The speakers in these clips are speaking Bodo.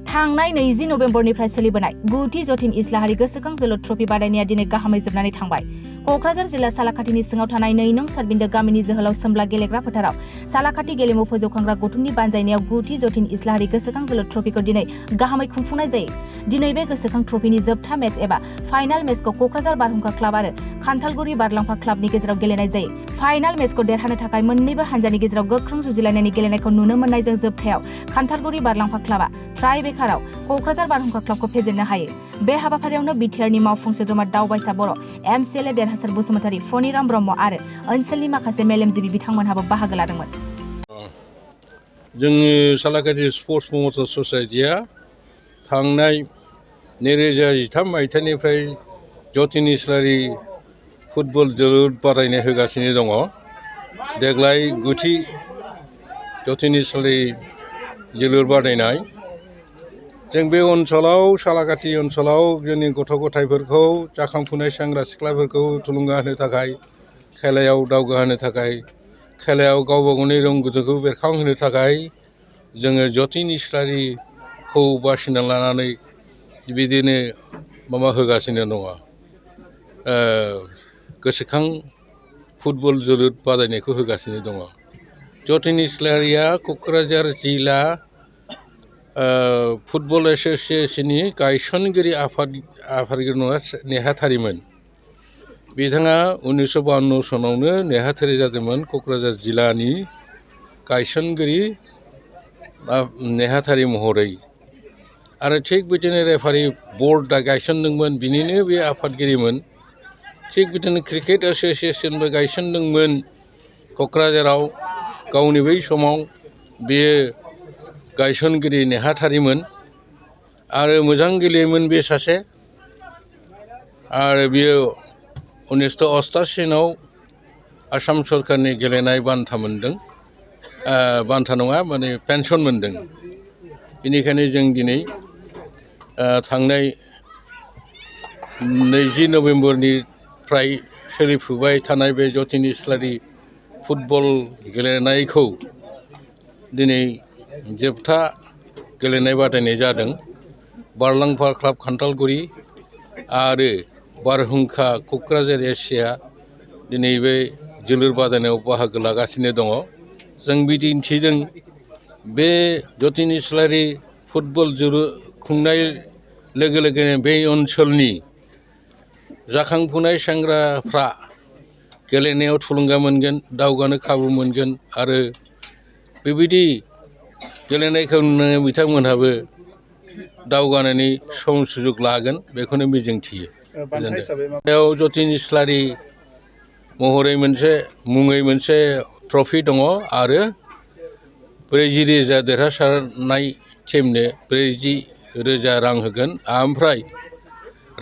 थांनाय 20 नबेम्बरनिफ्राय सोलिबोनाय 9थि जतिन इस्लाहारि गोसोखां जोलुर ट्रफी बादायनाया दिनै गाहामै जोबनानै थांबाय। क'क्राझार जिल्ला सालाकाटिनि सिङाव थानाय 2 नं सातबिन्दो गामिनि जोहोलाव सोमब्ला गेलेग्रा फोथाराव सालाकाटि गेलेमु फोजौखांग्रा गौथुमनि बानजायनायाव 9थि जतिन इस्लाहारि गोसोखां जोलुर ट्रफीखौ दिनै गाहामै खुंफुंनाय जायो। दिनै बे गोसोखां ट्रफीनि जोबथा मेच एबा फाइनाल मेचखौ क'क्राझार बारहुंखा क्लाब आरो खान्थालगुरि बारलांफा क्लाबनि गेजेराव गेलेनाय जायो। फाइनाल मेचखौ देरहानो थाखाय मोन्नैबो हान्जानि गेजेराव गोख्रों जुजिलायनायनि गेलेनायखौ नुनो मोननायजों जोबथायाव खान्थालगुरि बारलांफा क्लाबा ट्राइ बेकाराव क'क्राझार बारहुंखा क्लाबखौ फेजेननो हायो। बे हाबाफारियावनो बिटिआरनि मावफुं सोद्रोमा दावबायसा बर', एमसिएलए देरहासार बसुमतारी, फनिराम ब्रह्म आरो ओनसोलनि माखासे मेलेमजिबि बिथांमोनहाबो बाहागो लादोंमोन। जोंनि सालाकाटि स्पर्ट्स प्रम'शन ससाइटिया थांनाय 2013 मायथाइनिफ्राय जतिन इस्लाहारि फुटबल जोलुर बादायनाय होगासिनो दङ। देग्लाय 9थि जतिन इस्लाहारि जोलुर बादायनाय। जों बे ओनसोलाव सालाकाटि ओनसोलाव जोंनि गथ' गथायफोरखौ जाखांफुनाय सेंग्रा सिख्लाफोरखौ थुलुंगा होनो थाखाय, खेलायाव दावगाहोनो थाखाय, खेलायाव गावबा गावनि रोंगौथिखौ बेरखांहोनो थाखाय जोङो जतिन इस्लाहारिखौ बासिना लानानै बिदिनो माबा होगासिनो दङ। गोसोखां फुटबल जोलुर बादायनायखौ होगासिनो दङ। जतिन इस्लाहारिया क'क्राझार जिल्ला फुटबल एस'सियेसननि गायसनगिरि आफादगिरि नेहाथारिमोन। बिथाङा 1952 सनावनो नेहाथारि जादोंमोन क'क्राझार जिल्लानि गायसनगिरि नेहाथारि महरै। आरो थिग बिदिनो रेफारि बर्ड गायसनदोंमोन, बिनिनो बे आफादगिरिमोन। थिग बिदिनो क्रिकेट एस'सियेसनबो गायसनदोंमोन क'क्राझाराव। गावनि बै समाव बेयो गायसनगिरि नेहाथारिमोन आरो मोजां गेलेयोमोन बे सासे। आरो बियो 1988 आसाम सरकारनि गेलेनाय बान्था मोनदों। बान्था नङा, माने पेन्सन मोनदों। बेनिखायनो जों दिनै थांनाय 20 नबेम्बरनिफ्राय सोलिफुबाय थानाय बे जतिन इस्लाहारि फुटबल गेलेनायखौ दिनै जोबथा गेलेनाय बादायनाय जादों। बारलांफा क्लाब खान्थालगुरि आरो बारहुंखा क'क्राझार एसिया दिनै बे जोलुर बादायनायाव बाहागो लागासिनो दङ। जों बिदिन्थिदों बे जतिन इस्लाहारि फुटबल जोलुर खुंनाय लोगो लोगोनो बे ओनसोलनि जाखांफुनाय सेंग्राफ्रा गेलेनायाव थुलुंगा मोनगोन, दावगानो खाबु मोनगोन आरो बेबायदि गेलेनायखौ नुनानै बिथांमोनहाबो दावगानायनि सम सुजुग लागोन, बेखौनो मिजिंथियो। बेयाव जतिन इस्लाहारि महरै मुङै मोनसे ट्रफि दङ आरो 40,000 देरहासारनाय टिमनो 40,000 रां होगोन। ओमफ्राय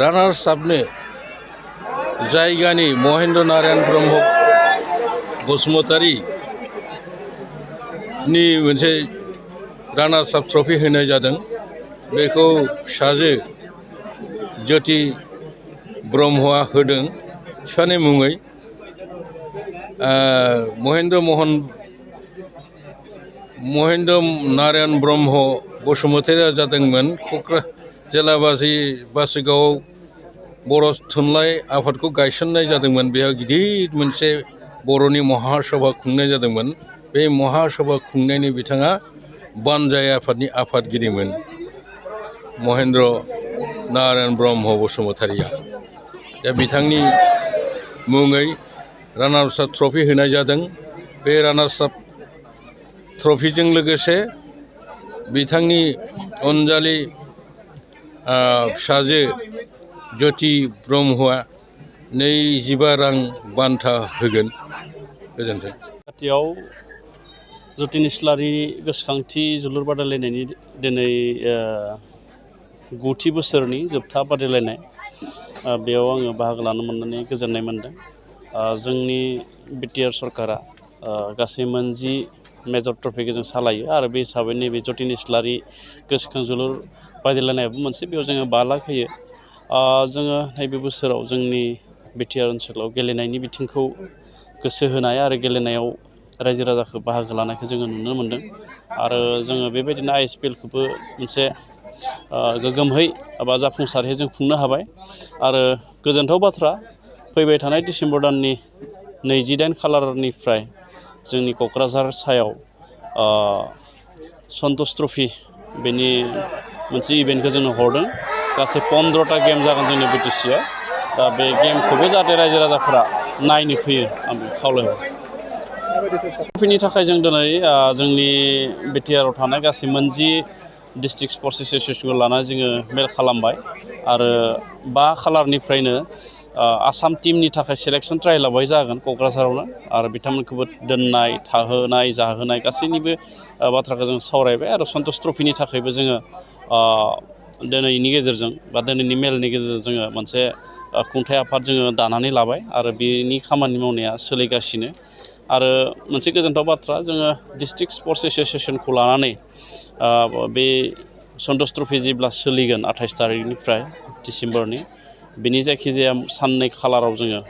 रानार्स आपनो जायगानि महेन्द्र नारायण ब्रह्म बसुमतारिनि मोनसे रानार्स आप ट्रफि होनाय जादों। बेखौ फिसाजो ज्योति ब्रह्मआ होदों बिफानि मुङै। महेन्द्र नारायण ब्रह्म बसुमतारिया जादोंमोन जिल्ला बासुगावआव बर' थुनलाइ आफादखौ गायसननाय जादोंमोन। बेयाव गिदिर मोनसे बर'नि महासभा खुंनाय जादोंमोन। बे महासभा खुंनायनि बिथाङा बानजाय आफादनि आफादगिरिमोन महेन्द्र नारायण ब्रह्म बसुमतारिया। दा बिथांनि मुङै रानार्स आप ट्रफि होनाय जादों। बे रानार्स आप ट्रफिजों लोगोसे बिथांनि अनजालि फिसाजो ज्योति ब्रह्मआ 25 रां बान्था होगोन। गोजोन्थों। खाथियाव जतिन इस्लाहारि गोसोखांथि जोलुर बादायलायनायनि दिनै 9थि बोसोरनि जोबथा बादायलायनाय। बेयाव आङो बाहागो लानो मोननानै गोजोननाय मोनदों। जोंनि बिटिआर सरकारा गासै 10 मेजर ट्रफिखौ जों सालायो आरो बे हिसाबै नैबे जतिन इस्लाहारि गोसोखां जोलुर बादायलायनायाबो मोनसे, बेयाव जोङो 5 लाख होयो। जोङो नैबे बोसोराव जोंनि बिटिआर ओनसोलाव गेलेनायनि बिथिंखौ गोसो होनाय आरो गेलेनायाव रायजो राजाखौ बाहागो लानायखौ जोङो नुनो मोनदों। आरो जोङो बेबायदिनो ISPL खौबो मोनसे गोगोमहै एबा जाफुंसारहै जों खुंनो हाबाय आरो गोजोनथाव बाथ्रा फैबाय थानाय डिसेम्बर दाननि 28 खालारनिफ्राय जोंनि क'क्राझार सायाव सन्तोष ट्रफि बेनि मोनसे इभेन्टखौ जोंनो हरदों गासै 15टा गेम जागोन जोंनि बिटिसिआव दा बे गेमखौबो जाहाथे रायजो राजाफोरा नायनो फैयो आं बेखौ खावलायहरो ट्रफिनि थाखाय जों दिनै जोंनि बिटिआरआव थानाय गासै मोनजि डिस्ट्रिक्ट स्पर्ट्स एस'सियेसनखौ लानानै जोङो मेल खालामबाय आरो 5 खालारनिफ्रायनो आसाम टीमनि थाखाय सेलेक्सन ट्रायेलआ बेवहाय जागोन क'क्राझारावनो आरो बिथांमोनखौबो दोननाय थाहोनाय जाहोनाय गासैनिबो बाथ्राखौ जों सावरायबाय आरो सन्तोष ट्रफिनि थाखायबो जोङो दिनैनि गेजेरजों बा दिनैनि मेलनि गेजेरजों जोङो मोनसे खुंथाय आफाद जोङो दानानै लाबाय आरो बेनि खामानि मावनाया सोलिगासिनो आरो मोनसे गोजोनथाव बाथ्रा जोङो डिस्ट्रिक्ट स्पर्ट्स एस'सियेसनखौ लानानै बे सन्तोष ट्रफि जेब्ला सोलिगोन 28 तारिखनिफ्राय डिसेम्बरनि बिनि जायखिजाया साननै खालाराव जोङो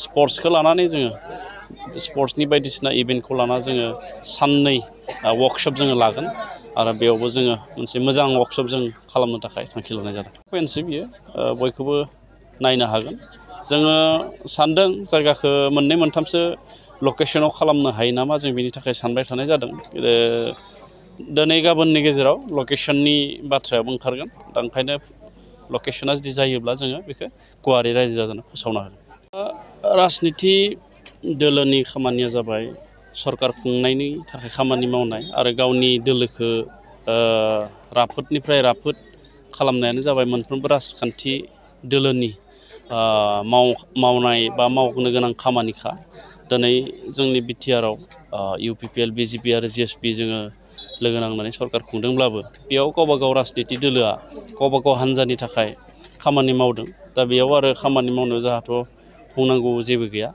स्पर्ट्सखौ लानानै जोङो स्पर्ट्सनि बायदिसिना इभेन्टखौ लानानै जोङो साननै वर्कशप जोङो लागोन आरो बेयावबो जोङो मोनसे मोजां वर्कशप जों खालामनो थाखाय थांखि लानाय जादों फैनोसै बियो बयखौबो नायनो हागोन जोङो सानदों जायगाखौ 2-3सो लकेसनाव खालामनो हायो नामा जों बेनि थाखाय सानबाय थानाय जादों दिनै गाबोननि गेजेराव लकेसननि बाथ्रायाबो ओंखारगोन दा ओंखायनो लकेसना जुदि जायोब्ला जोङो बेखौ गुवारै रायजो राजानो फोसावनो हागोन राजनिति दोलोनि खामानिया जाबाय सरकार खुंनायनि थाखाय खामानि मावनाय आरो गावनि दोलोखौ राफोदनिफ्राय राफोद खालामनायानो जाबाय मोनफ्रोमबो राजखान्थि दोलोनि मावनाय बा मावनो गोनां खामानिखा दिनै जोंनि बिटिआरआव इउपिपिएल बिजेपि आरो जिएसपि जोङो लोगो नांनानै सरकार खुंदोंब्लाबो बेयाव गावबागाव राजनिति दोलोआ गावबागाव हान्जानि थाखाय खामानि मावदों दा बेयाव आरो खामानि मावनो जोंहाथ' बुंनांगौ जेबो गैया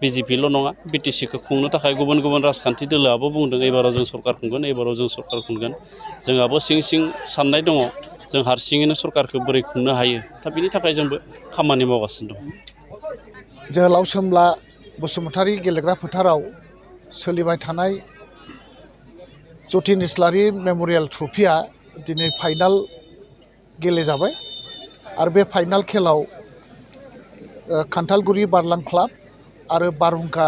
बिजेपिल' नङा बिटिसिखौ खुंनो थाखाय गुबुन गुबुन राजखान्थि दोलोआबो बुंदों एबाराव जों सरकार खुंगोन एबाराव जों सरकार खुंगोन जोंहाबो सिं सिं साननाय दङ जों हारसिङैनो सरकारखौ बोरै खुंनो हायो दा बिनि थाखाय जोंबो खामानि मावगासिनो दं जोहोलाव सोमब्ला बसुमतारी गेलेग्रा फोथाराव सोलिबाय थानाय जतिन इस्लारि मेम'रियेल ट्रफिया दिनै फाइनाल गेलेजाबाय आरो बे फाइनाल खेलाव खान्थालगुरि बारलां क्लाब आरो बारहुंखा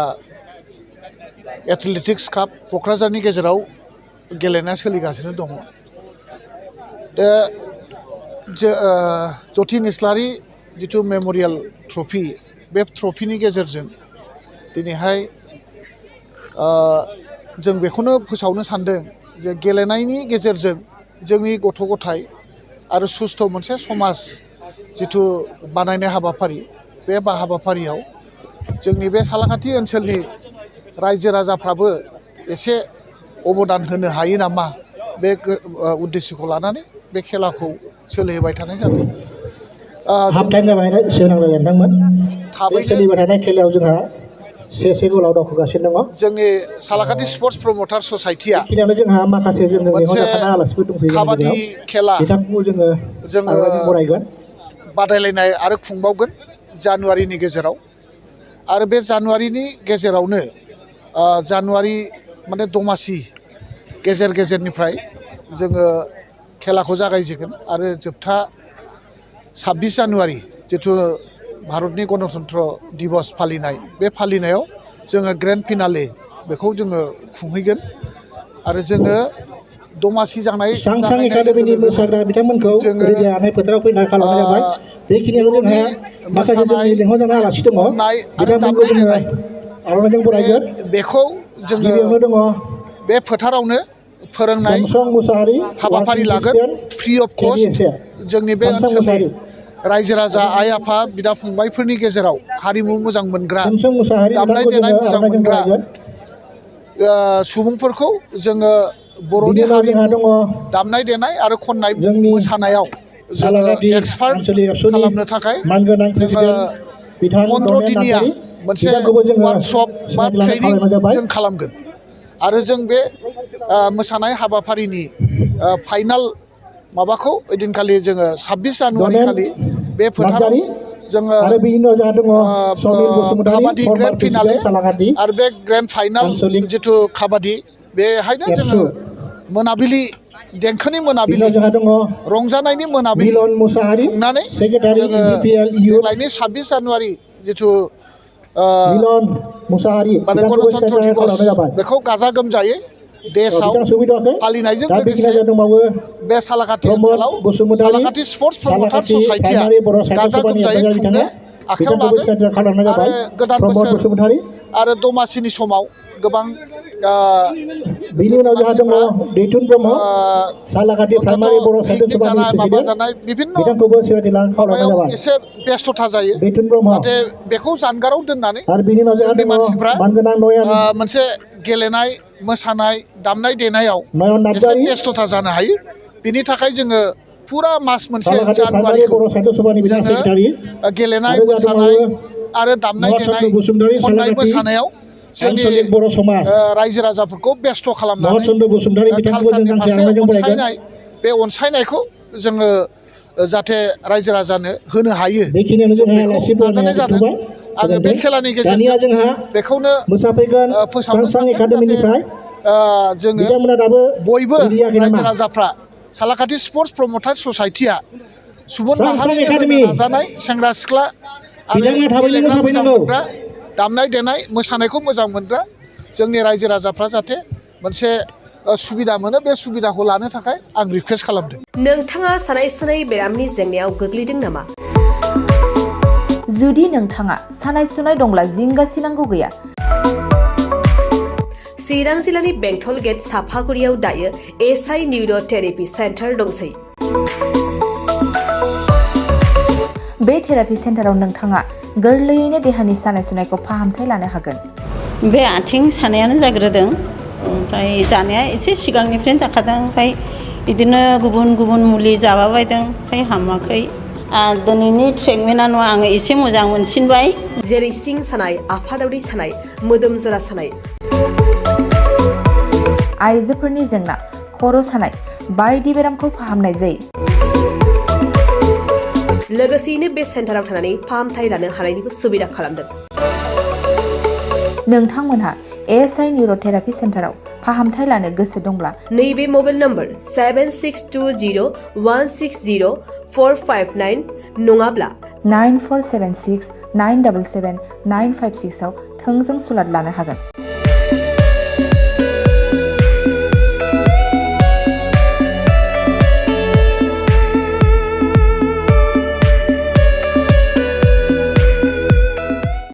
एथलेटिक्स काप क'क्राझारनि गेजेराव गेलेनाया सोलिगासिनो दङ दा जतिन इस्लारि जिथु मेम'रियेल ट्रफि बे ट्रफिनि गेजेरजों दिनैहाय जों बेखौनो फोसावनो सानदों जे गेलेनायनि गेजेरजों जोंनि गथ' गथाय आरो सुस्थ' मोनसे समाज जिथु बानायनाय हाबाफारि बे हाबाफारियाव जोंनि बे सालाकाथि ओनसोलनि रायजो राजाफ्राबो एसे अबदान होनो हायो नामा बे उद्देश्यखौ लानानै बे खेलाखौ सोलिहोबाय थानाय जादों हाफ-टाइम जाबाय सोनांबाय नोंथांमोन थाबैनो सोलिबाय थानाय खेलायाव जोंहा से गोलाव दावखोगासिनो दङ जोंनि सालाकाथि स्पर्ट्स प्रमटार ससाइटिया बेखिनियावनो जोंहा माखासे जोंनो लेंहरजाखानाय आलासिफोर दंफैयो काबादि खेला बिथांखौ जोङो बरायगोन बादायलायनाय आरो खुंबावगोन जानुवारिनि गेजेराव आरो बे जानुवारिनि गेजेरावनो जानुवारि माने दमासि गेजेरनिफ्राय जोङो खेलाखौ जागायजेगोन आरो जोबथा 26 जानुवारि जिथु भारतनि गणतन्त्र दिबस फालिनाय बे फालिनायाव जोङो ग्रेन्ड फिनाले बेखौ जोङो खुंहैगोन आरो जोङो दमासि जानाय एकाडेमिनि मोसाग्रा बिथांमोनखौ रेडि जानाय फोथाराव फैना खालामनाय जाबाय बेखिनियाव जोंहा माखासे जोंनि लेंहरजानाय आलासि दङ बिथांमोनखौ जोङो आर'नाइजों बरायगोन बेखौ जोङो गिबियावनो दङ बे फोथारावनो फोरोंनाय मुसाहारि हाबाफारि लागोन फ्रि अफ कस्ट जोंनि बे ओनसोलनि रायजो राजा आइ आफा बिदा फंबायफोरनि गेजेराव हारिमु मोजां मोनग्रा दामनाय देनाय मोजां मोनग्रा सुबुंफोरखौ जोङो बर'नि हारिमु दामनाय देनाय आरो खननाय मोसानायाव जोङो एक्सपार्ट खालामनो थाखाय जोङो 15 दिनिया मोनसे वार्कशप बा ट्रेनिं जों खालामगोन आरो जों बे मोसानाय हाबाफारिनि फाइनाल माबाखौ ओइदिनखालि जोङो 26 जानुवारि खालि बे फोथाराव जोङो काबादि ग्रेन्ड फिनाले आरो बे ग्रेन्ड फाइनाल जिथु काबादि बेहायनो जोङो मोनाबिलि देंखोनि बिनि मोनाबिलि उनाव जोंहा दङ रंजानायनि मोनाबिलि मिलन मुसाहारि खुंनानै सेक्रेटारि जोङो UPL इउथ देग्लायनि 26 जानुवारि जिथु मिलन मुसाहारि माने बिथांखौबो गणतन्त्र सेक्रेटारि दिबस खालामनाय जाबाय बेखौ गाजा गोमजायै देशआव बिथां सौहैथ'वाखै फालिनायजों दा लोगोसे बेखिनिया दंबावो बे सालाकाथि प्रमद ओनसोलाव बसुमतारि सालाकाथि स्पर्टस प्रमटार सालाकाथि ससाइटिया प्राइमारि बर' साहित्य गाजा सभानि गोमजायै आफादगिरि खुंनो बिथाङा आखायाव बिथांखौबो लादों सेक्रेटारि खालामनाय आरो जाबाय गोदान प्रमद बोसोर बसुमतारि आरो दमासिनि समाव गोबां बिनि उनाव जोंहा दङ दैथुन ब्रह्म सालाकाथि प्राइमारि बर' साहित्य पिकनिक सभानि जानाय माबा प्रेसिडेन्ट जानाय बिभिन्न बिथांखौबो सेक्रेटारि खालामनाय माबायाव जाबाय एसे बेस्थ'था जायो दैथुन ब्रह्म जाहाथे बेखौ जानगाराव दोननानै आरो बिनि उनाव जोंहा जोंनि दङ मानसिफ्रा मानगोनां नयन मोनसे गेलेनाय मोसानाय दामनाय देनायाव नयन एसे नार्जारि बेस्थ'था जानो हायो बिनि थाखाय जोङो फुरा मास मोनसे सालाकाथि प्राइमारि जानुवारिखौ बर' साहित्य सभानि बिथां जोङो सेक्रेटारि गेलेनाय आरो जोंहा मोसानाय दंबावो आरो दामनाय महाचन्द्र देनाय बसुमतारि खननाय सालाकाथि मोसानायाव जोंनि आन्चलिक बर' समाज रायजो राजाफोरखौ बेस्थ' खालामनानै महाचन्द्र बसुमतारि बिथांखौबो जों कालसारनि गांसे फारसे आर'नाइजों बरायगोन अनसायनाय बे अनसायनायखौ जोङो जाहाथे रायजो राजानो होनो हायो बेखिनियावनो जों जोंहा बेखौ आलासि नाजानाय बरायनाया जादों जोबथ'बाय आङो बे खेलानि दानिया गेजेरजों जोंहा बेखौनो मोसाफैगोन फोसावनो सानसां सानदों एकाडेमिनिफ्राय जाहाथे जोङो बिथांमोना दाबो बयबो रेडि जायाखै रायजो नामा राजाफ्रा सालाकाथि स्पर्टस प्रमटार ससाइटिया सुबुं सानसां माहारिनो होनो एकाडेमि नाजानाय सेंग्रा सिख्ला आरो बिथांमोना थाबैनो गेलेग्रा मोजां मोसाफैनांगौ मोनग्रा दामनाय देनाय मोसानायखौ मोजां मोनग्रा जोंनि रायजो राजाफ्रा जाहाथे मोनसे सुबिदा मोनो बे सुबिदाखौ लानो थाखाय आं रिकुवेस्ट खालामदों। नोंथाङा सानाय सुनाय बेरामनि जेंनायाव गोग्लैदों नामा? जुदि नोंथाङा सानाय सुनाय दंब्ला जिंगासिनांगौ गैया। चिरां जिल्लानि बेंटल गेट साफागुरियाव दायो एसआइ निउर' थेरापि सेन्टार दंसै। बे थेरापि सेन्टाराव नोंथाङा गोरलैयैनो देहानि सानाय सुनायखौ फाहामथाय लानो हागोन। बे आथिं सानायानो जाग्रोदों ओमफ्राय जानाया एसे सिगांनिफ्रायनो जाखादों ओमफ्राय बिदिनो गुबुन गुबुन मुलि जाबाबायदों ओमफ्राय हामाखै दिनैनि ट्रिटमेन्टआनो आङो एसे मोजां मोनसिनबाय। जेरै सिं सानाय आफादावरि सानाय मोदोम जरा सानाय आइजोफोरनि जेंना खर' सानाय बायदि बेरामखौ फाहामनाय जायो। लोगोसेयैनो बे सेन्टाराव थानानै फाहामथाय लानो हानायनिबो सुबिदा खालामदों। नोंथांमोनहा एएसआइ निउर' थेरापि सेन्टाराव फाहामथाय लानो गोसो दंब्ला नैबे मबाइल नम्बर 7620160459 नङाब्ला 9476977956 आव थोंजों सुलाद लानो हागोन।